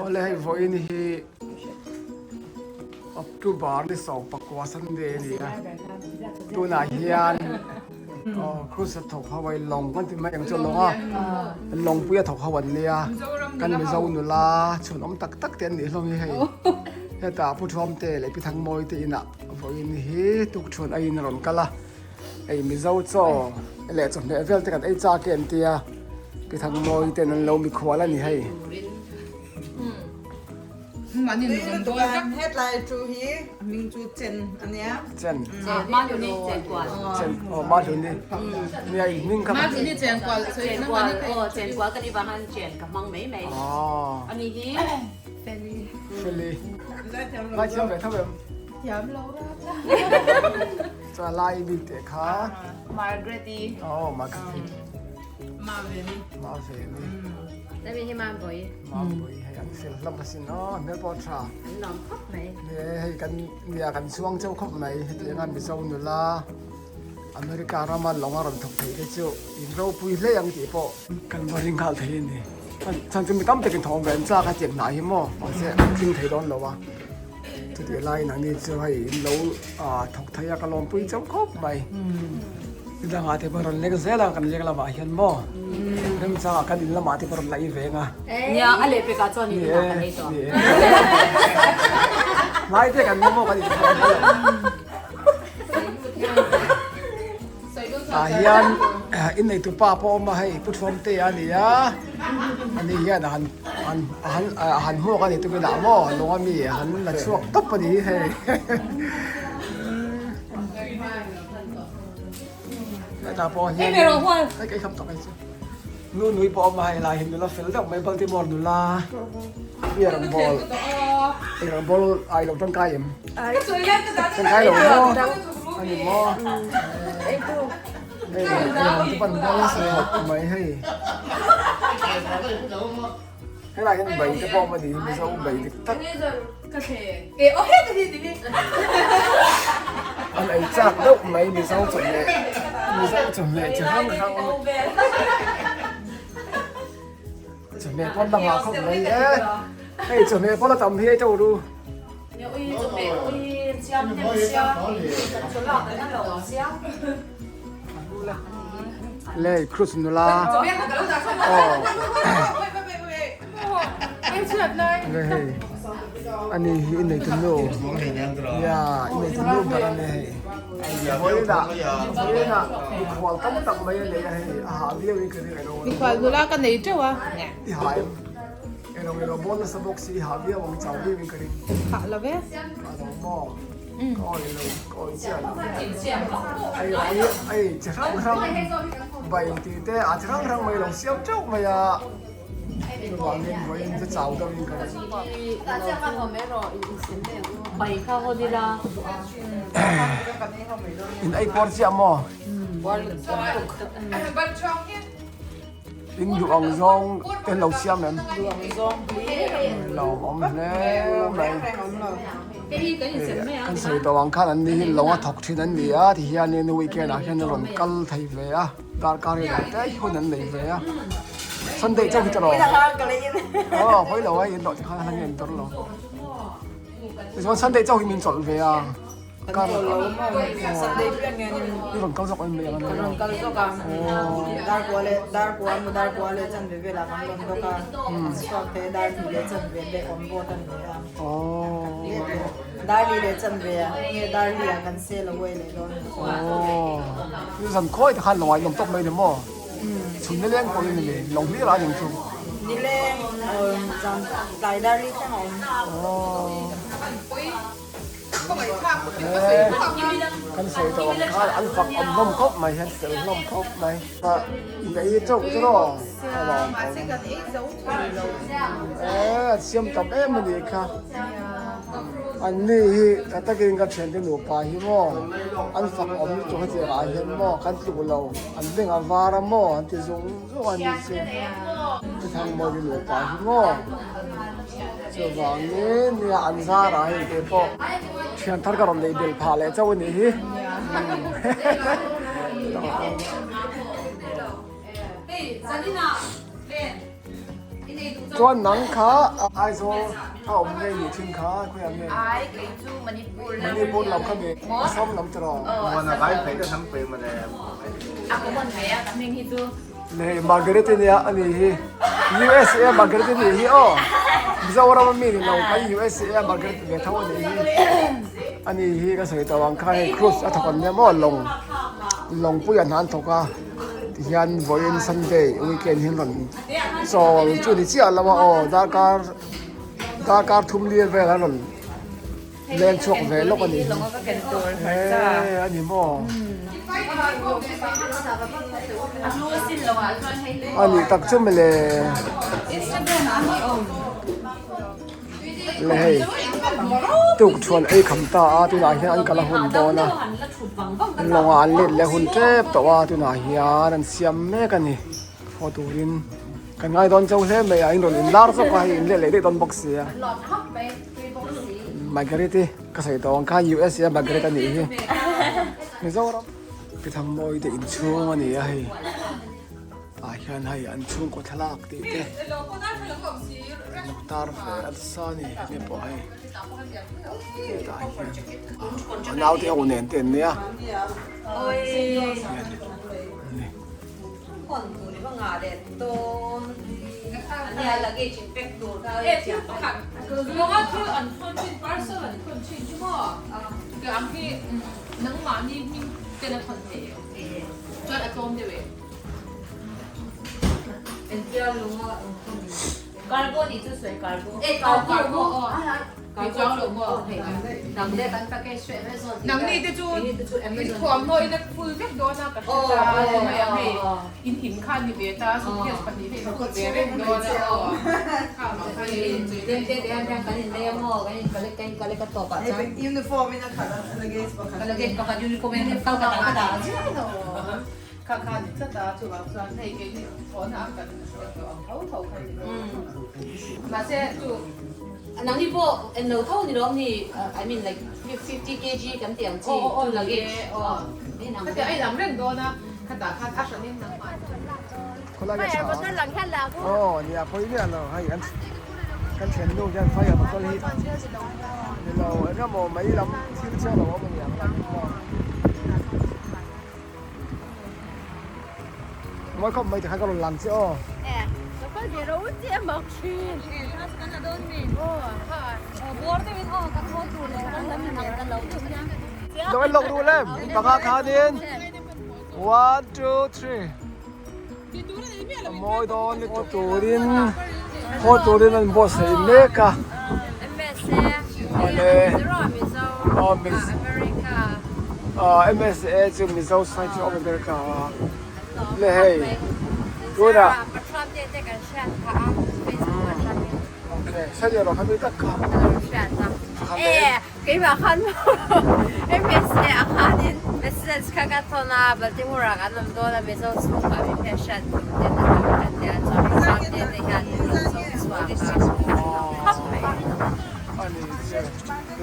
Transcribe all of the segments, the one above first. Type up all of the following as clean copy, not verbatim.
Awle hei vawiin hi October ni 19 Sunday a ni a, tunah hian Cruise a thawk ho a lawng kan ti mai ang chu lawng a, lawngpui a thawk ho an nia, kan Mizo nula chhunawm tak tak te an nih hlawm hi hei, hetah Pu Thuamte leh Pi Thangmawi te inah vawiin hi tukṭhuan aiin a rawn kal a. Hei Mizo chaw leh chawhmeh vel te kan ei chak e an tia Pi Thangmawi ten an lo mikhual a ni hei. Hetlai thu hi hming chu Chen a nia. Chen. Chen aw Mahluni. Nia in hming kha. Mahluni Chen kual. Chen kual aw Chen kual ka ni vang han Chen ka hmang mai mai. Ani hi Feli. Feli. Lai thiam ve tho em? Thiam lo ra. Chuan lai bik teh kha. Margaret-i. Oh, Margaret-i. Maveni. Maveni. Nami hi Mamboi. Mamboi hei an fel hlawm asin aw, hmel pawh tha. An lawm khawp mai. Ne hei kan nia kan chhuang cheu khawp mai hetiang a Mizo nula America rama lawng a rawn thawk thei te chu in ropui hle ang tih pawh kan va ring nghal thei a ni. Chhan chu mi tam takin thawm ve an chak a tiang hnah hi maw mahse an tling thei dawn lo a. Chutih laiin an ni chu hei in lo thawk thei a ka lawmpui chauh khawp mai. Nidangah te pawh rawn lek zel a kan lek lamah hian maw remchangah kan in lamah te pawh rawn laih veng a. Nia a leh pekah chuan in inah kan ei tawh. Hnai te kan ni maw kan inthawh ang hlauh. Tah hian inneitu pa pawh a awm a hei Pu Thuamtea a ni a ani hian a han a han a han hmuak a ni tukin ah maw lawng ami a han la chhuak tawp a ni hei hetah pawh hian hei ka i kham tawh hei chu nu nui pawh a awm a hei lai hi nula fel deuh mai Baltimore nula beer an bawl beer an bawl a ilo tangkai em tangkai lo maw a ni maw hei hei te pan bawl nasa khawp mai hei helai hian bai te pawh a awm a ni mizo bai dik tak an ei chak deuh mai mizo chawhmeh mizo chawhmeh chi hrang hrang. Chawhmeh pawn la nghah khawp mai e. Hei chawhmeh pawn a tam hi ei teuh ru. Lei cruise nula. Aw. Le hei. Ani hi i nei tunu. Ya, i nei tunu ber ani hei. Vawiinah vawiinah mikhual tam tak mai a nei a hei a hah viau in ka ring elo. Mikhual nula ka nei teuh a. I hah em? Elo elo bawn nasa bawk si i hah viau ang chau viau in ka ring. Hah lo ve. Hah lo maw? Ka awi lo ka awi chiah lo. Ei ei ei chi hrang hrang bai tih te a chi hrang hrang mai lo siam teuh mai a. Chuvangin vawiin chu chau deuhin ka ring. In ei pawr chiah maw? In duh ang zawng te an lo siam em? Lawmawm hle mai. Kan sawi tawh ang khan an ni hi lawng a thawk thin an ni a tihianin weekend ah hian a rawn kal thei ve a. Darkar hi lo te hun an nei ve a Sunday chauh hi chu lo aw hawi lo a in dawh te khan hla nge an tor lo tichuan Sunday chauh hi min chawlh ve a kar lo Sunday pian nge ni i rawn kal zawk em mai ang kan rawn kal zawk a dar kua leh dar kua mu dar kua leh chan ve vel ah kan rawn bawk a chhuak te dar hnih leh chan ve leh awm bawt a ni a Darli leh chan ve a, nge Darli ah kan sel away leh dawn ni. Aww, i zan khawi te khan lawng ah i lawm tawp mai ni maw? Chhun nileng pawh in ni lawng hlir ah a ni chu. Nileng zan tlai Darli thleng a awm. Aww. Kan sawi tawh ang khan an fak awm hlawm khawp mai hian fel hlawm khawp mai. In ei chauh chu raw a lawm awm. Eee a siam tam em a nih kha. An ni hi ka takin ka thiante nupa hi maw an fak awm lutuk hetiang ah hian maw kan tluk lo an beng a var a maw an ti zung zung a ni chu Thangmawii nupa hi maw chuvangin nia an zar ah hei te pawh thian thar ka rawn neih belh phah leh chauh a nih hi. Chuan nang kha Aizawl a awm ngei nih thin kha khawiah nge? Ai kei chu Manipur lam. Manipur lam kha mi Assam lam tiraw? Muana vai phei ka tham pei mawle. A common mai a ka hming hi chu. Le Margaret i nia a ni hi USA Margaret i nih hi aw Mizoram a mi ni lo kan USA a Margaret ve tho a nih hi a ni hi ka sawi tawh ang kha hei cruise a thawk an nia maw lawng lawngpui ah hna an thawk a tihian vawiin Sunday weekend hi an rawn chawl chu ni chiah lo a aw darkar darkar thum lir vel an rawn Leng chhuak ve lawk a nih hi. Eee a ni maw? A nih tak chu mawle. Le hei tuk thuan ei kham ta a tunah hian an kal a hun dawn a lawngah an let leh hun tep tawh a tunah hian an siam mek a ni haw turin kan ngai dawn chauh hle mai a in rawn inlar zawk a hei in let leh daih dawn bawk sia. Margaret i ka sawi tawh ang kha USA Margaret a nih hi Mizoram Pithangmawi te inchhung a ni a hei tah hian hei an chhungkaw thlalak tih te an lo tar ve a nasa a ni hemi pawh hei hetah hian a naute ho nen te an nia. Nangni te chu in thuamhnaw in a full vek dawn a ka hre ta a mai ang hei in him kha a ni ve ta suitcase pahnih hi in phur ve reng dawn a aw kha mang kha ni Uniform in a khat a luggage pakhat. Luggage pakhat uniform in a khat a Kha kha ni tlat a chuvang chuan hei keini thlawhna a kan hriat tawh ang tho tho kha ni lo. Mahse chu. Nangni pawh en lo tho ni lawm ni I mean like 50 kg kan tih ang chi chu luggage Khatiang a inang reng dawn a khatah khan a hranin nangmah. Khawlai ka tha aw nia pawi miah lo hei kan kan thiannu hian fire motor hi ni lo eng emaw mai lam thil chiah lo awm a ni ang la maw. Mawi khawp mai tikhan ka rawn lang che aw. Lo en lawk duh lem panga khanin 1 2 3 A mawi dawn lutuk turin haw turin an buatsaih mek a. Awle aw MSA chu Mizo Society of America a le hei tunah okay sawi erawh kha mi tak kha Keimah khan MSA ah khanin message kha ka thawn a, Baltimore ah kan awm dawn a, Mizo chhungkua mi hian hriat tur ten a tam ka tia, chuan Mizo te te hian min rawn zo chhuak a, khawp mai. A ni che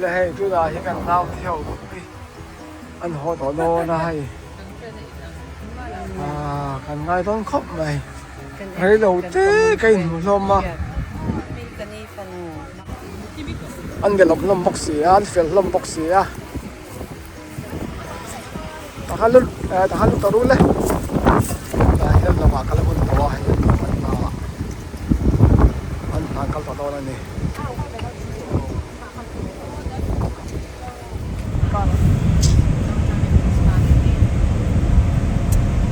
le hei tunah hian kan nau te ho hi an haw tawh dawn a hei ah kan ngai dawn khawp mai reilo te ka inhmu hlawm a. An be lawm hlawm bawk si a, an fel hlawm bawk si a. Takhan lut eh takhan lut ta rul e. Tah hian lawngah kal a hun tawh a, hei an lawng an hna an hna an kal tawh dawn a ni.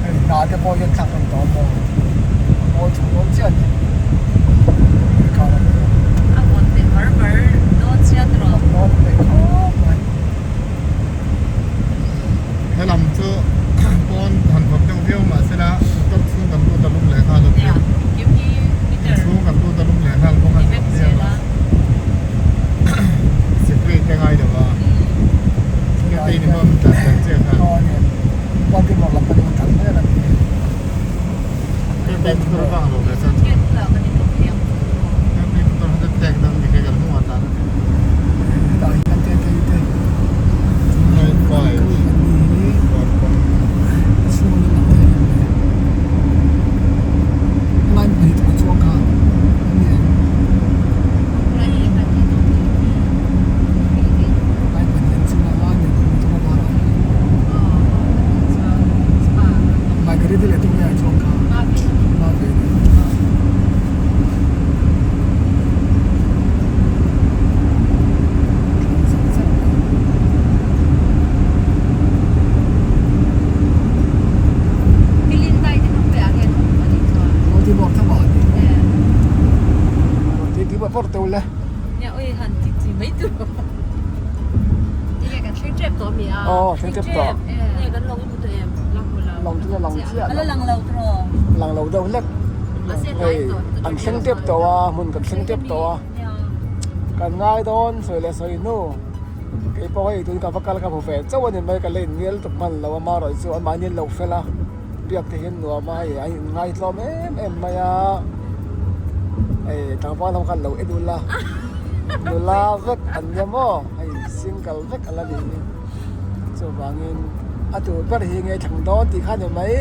Hei hna te pawh hian thlak reng tawh a maw a mawi chho dawn chiah a ni kar a ni A vawt leh var var dawn chiah tawh. A vawt leh khawp mai. Helam chu pawn han vawt deuh viau mah se la motor chhung kan lut a lum leh nghal a nia. Chhung kan lut a lum leh nghal bawk a ni nia. Secret te ngai lo a. Secret ni maw min tlan tlan chiah khan. Aw ni. Baltimore lam pawhin min tlan mek a ni. Ke te motor vang lo ve chuan. vawr teh ule. Nia ui han ti chi mai tur. Tinge kan thleng tep tawh mi a. Aw thleng tep tawh. Nge kan lawng i hmu tawh em? La hmu lo. Lawng chu la lang chiah lo. A la lang lo tawh. Lang lo deuh hlek. Hei an thleng tep tawh a hmun kan thleng tep tawh a. Kan ngai dawn sawi leh sawi hnu. Kei pawh hei tun ka va kal ka hmu ve chauh a ni mai ka la inngel tuk hman lo a marawh chu anmahni an lo fel a biak te hian nuam a hei an inngai tlawm em em mai a hei tlangval ho khan lo en ula nula vek an nia maw hei single vek a la nih hi chuvangin a tur ber hi nge thlang dawn tih kha a ni mai.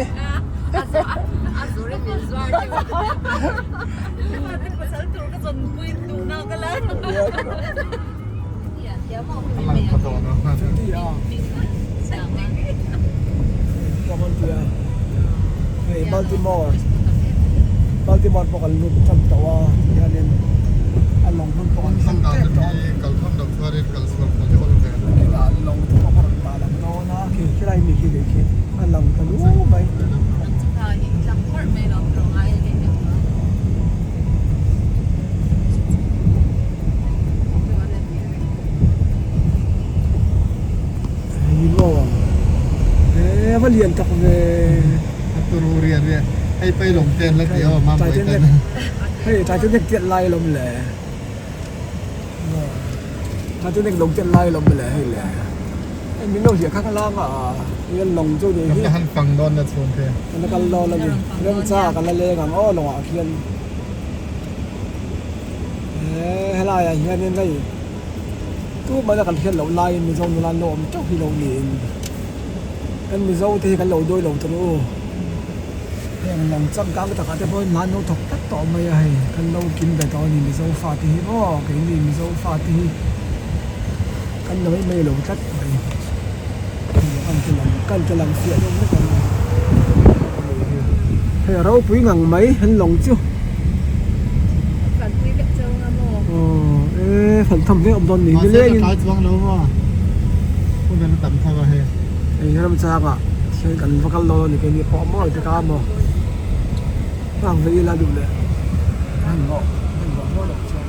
Hei Baltimore Baltimore pawh kan lut tan tawh a tihianin a lawng hmun pawh kan thleng tep tawh a ni. Kinah lawng te pawh ka rawn dah lang dawn a khi khilai mi khi leh khi a lang ta luau mai. Hei maw he va lian tak ve. A turu rian rian hei pei lawng ten la ti aw mam pui ten. Hei Titanic tiat lai lawm le. Titanic lawng tiat lai lawm le hei le. Hei min lo hliah kha ka lang a hei an lawng chu ni hi. Kan la han fang dawn na chhung te. Kan la kal dawn a ni. Remcha kan la leng ang aw lawngah khian. He helaiah hianin hei tumahna kan hriat loh laiin Mizo nula an lo awm teuh hi lo niin kan Mizo te hi kan lo dawi lo tur u. Heng lawng changkang takah te pawhin hna an lo thawk tlat tawh mai a hei kan lo kim ve tawh a ni Mizo fate hi maw keini Mizo fate hi kan la mai mai lo tlat mai. Kan ti lang kan ti lang fiah deuh vek ang hei a ropui ngang mai an lawng chu aw e fan tham hle awm dawn ni nilengin hei ram changah thian kan va kal dawn a ni keini pawh mawi te ka maw nghak ve ila duh leh han rawh han rawh hlawh loh chuan.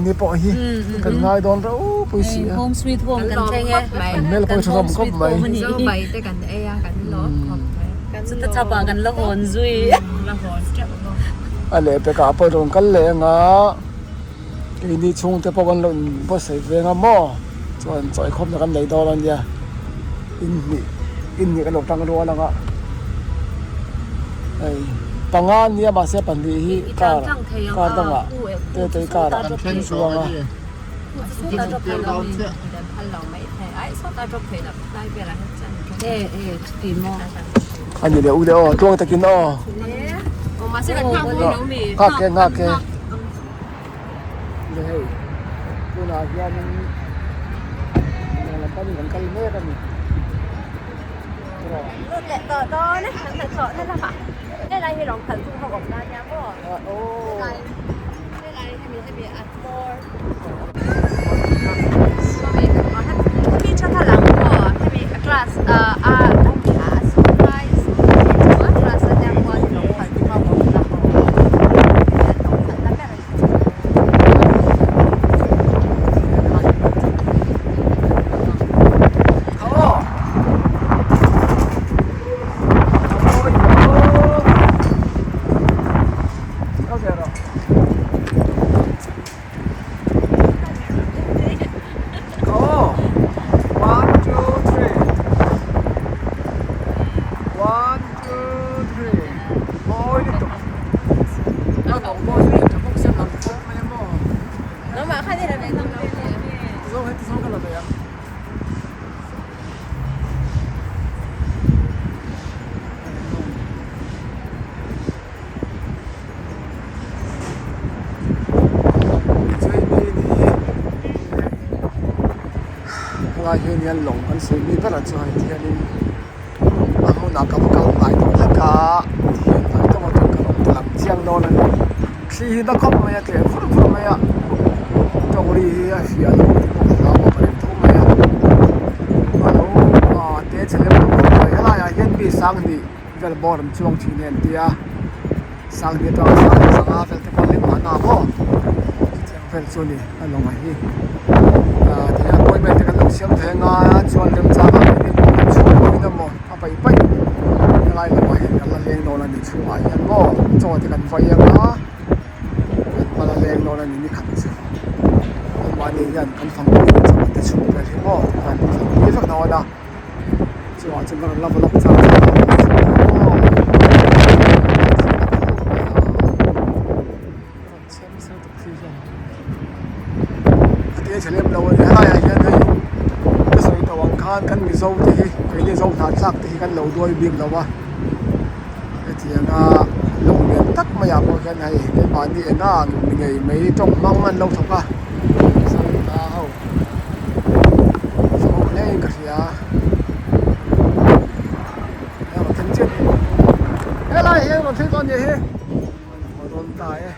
Ni pawh hi kan ngai dawn reuh pui si a. Home sweet home kan thleng e. An hmel pawh hi tha hlawm khawp mai. Mizo bai te kan ei a kan lawm khawp mai. Chuta chhapah kan la hawn zui. La hawn teuh bawk. A lehpekah pawh rawn kal leh anga keini chhungte pawh kan lo inbuatsaih ve anga maw chuan chawi khawpna kan nei dawn a nia inhnih inhnih kan lo tang rual anga hei panga nia mahse pahnih hi car car dangah te te car ah an chuang a. A ni leh u le aw tluang takin aw nghak e nghak e. Hei tunah hianin lawng lam panin kan kal mek a ni Lut leh tawh dawn e kan hnathawh na lamah helai hi lawng khalh chu ho awm na nia maw helai helai hemi hemi a hmawr hemi tha tha lang maw hemi a class a a a a class a nia maw lawng khalh chu ho awm na aw lawng khalh na ber. Helai hi ania lawng kan sawi mi berah chuan hianin a hmunah ka va kal hnai tawh hlek a tihian hnai tawk atang ka rawn ti lang chiang dawn a ni thli hi na khawp mai a tleh vur vur mai a tawngri hi a hria lo tih pawh ka hlau a ka ring tho mai a a lo ah te chhe lem lo khawp mai helaiah hian mi sang hnih vel bawr an chuang thin e an ti a. Sanghnih atanga sanghnih sanga vel te pawh a lem mahna maw chutiang vel chu a ni a lawngah hi ah tihian appointment te kan lo siam thei anga chuan remchang ah keini pawh kan chhung pawhin emaw a paih paih helai lamah hian kan la leng dawn a ni chhungah hian maw chaw te kan vai anga kan va la leng dawn a ni nikhat chu anmahni hian kan fangpui chaw te chhung vel hi maw kan fangpui vek dawn a. Chungah chuan ka rawn la vlog char char a aw rawn chhem nasa lutuk thil hian a tia tha lem lo a ni helaiah hian hei ka sawi tawh ang khan kan mizo te hi keini zo hnathlak te hi kan lo duai bik lo a hetianga lawng lian tak maiah pawh hian hei keimahni eng ang ngei mai tawng hmang an lo thawk a mizo nula ho. Chho hle in ka hria a rawn thleng chiah ni helai hi rawn thleng tawh a nih hi an haw dawn ta e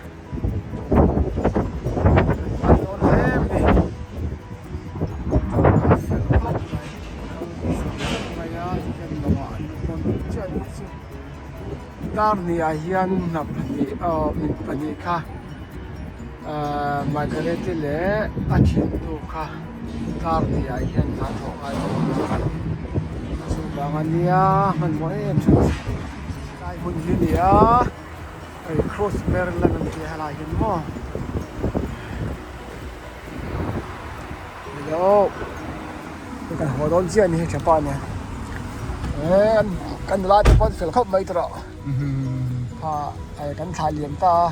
an dawn hle mai ni mai a tihian lawngah an rawn chiah a nih chu dar hnih ah hian hna pahnih aw pahnih kha. Ahh Margareti leh a thiannu kha car tih ah hian hna thawh ngai bawk a chuvang a nia hmanhmawh em em tlai hun hi a ni a hei cross Maryland an tih helai hian maw hello hei kan haw dawn chiah a ni hei thapa nen eh kan nula te pawh an fel khawp mai tawh kha kan thlah liam ta a.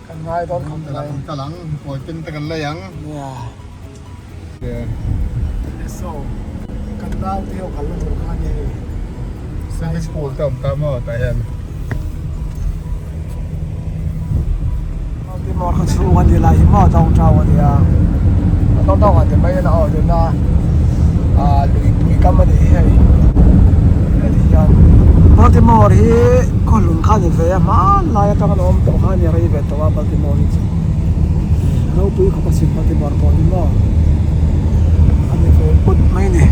Kan ngai dawn khawp mai. Kan kal ang, kawi pin te kan lei ang. Nia. So, kan nau te ho kal na tur kha nia hei. Swimming pool te awm ta maw tah hian. Baltimore khaw chhung a ni lai hi maw downtown a nia. Downtown ah ti mai ila aw tuna ah luipui kam a nih hi hei. Heti hian Baltimore hi khaw hlun kha a ni ve a hmanlai atang a lo awm tawh kha a ni rei ve tawh a Baltimore hi chu ropui khawp a sin Baltimore pawh hi maw a ni ve put mai a ni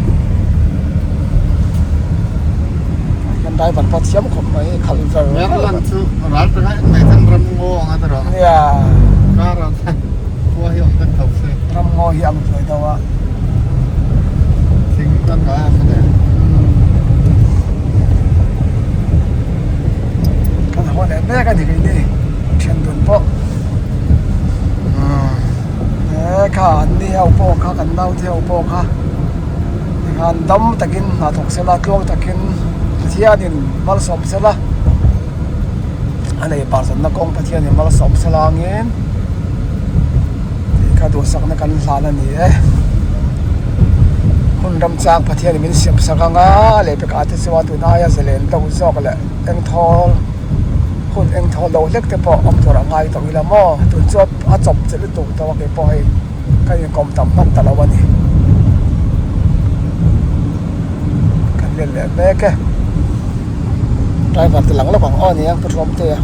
tah hian driver pawh a thiam khawp mai khalh ver ver Maryland chu ral pe ngai mai chuan ram ngaw ang a ti rawh nia car ah chuan khua hi awm vek tho se ram ngaw hi a ang ve deuh a. Thing tan ngai ang mawle. Kan haw leh mek a ni kei ni thian dun pawh he kha an ni ho pawh kha kan nau te ho pawh kha tikhan dam takin hna thawk sela tluang takin Pathianin malsawm sela a nei parzawnna kawng Pathianin malsawm sela angin tih kha duhsakna kan hlan a ni e. Hun ramchang Pathianin min siam sak anga a lehpekah te chuan tun aia zalen deuh zawk leh engthawl hun engthawl lo hlek te pawh awm tur a ngai tawh ila maw tun chu a chawp che lutuk tawh a keipawh hei ka inkawm tam hman ta lo a ni. Kan let leh mek e. Driver te lang lawk ang aw nia pu Thuamtea.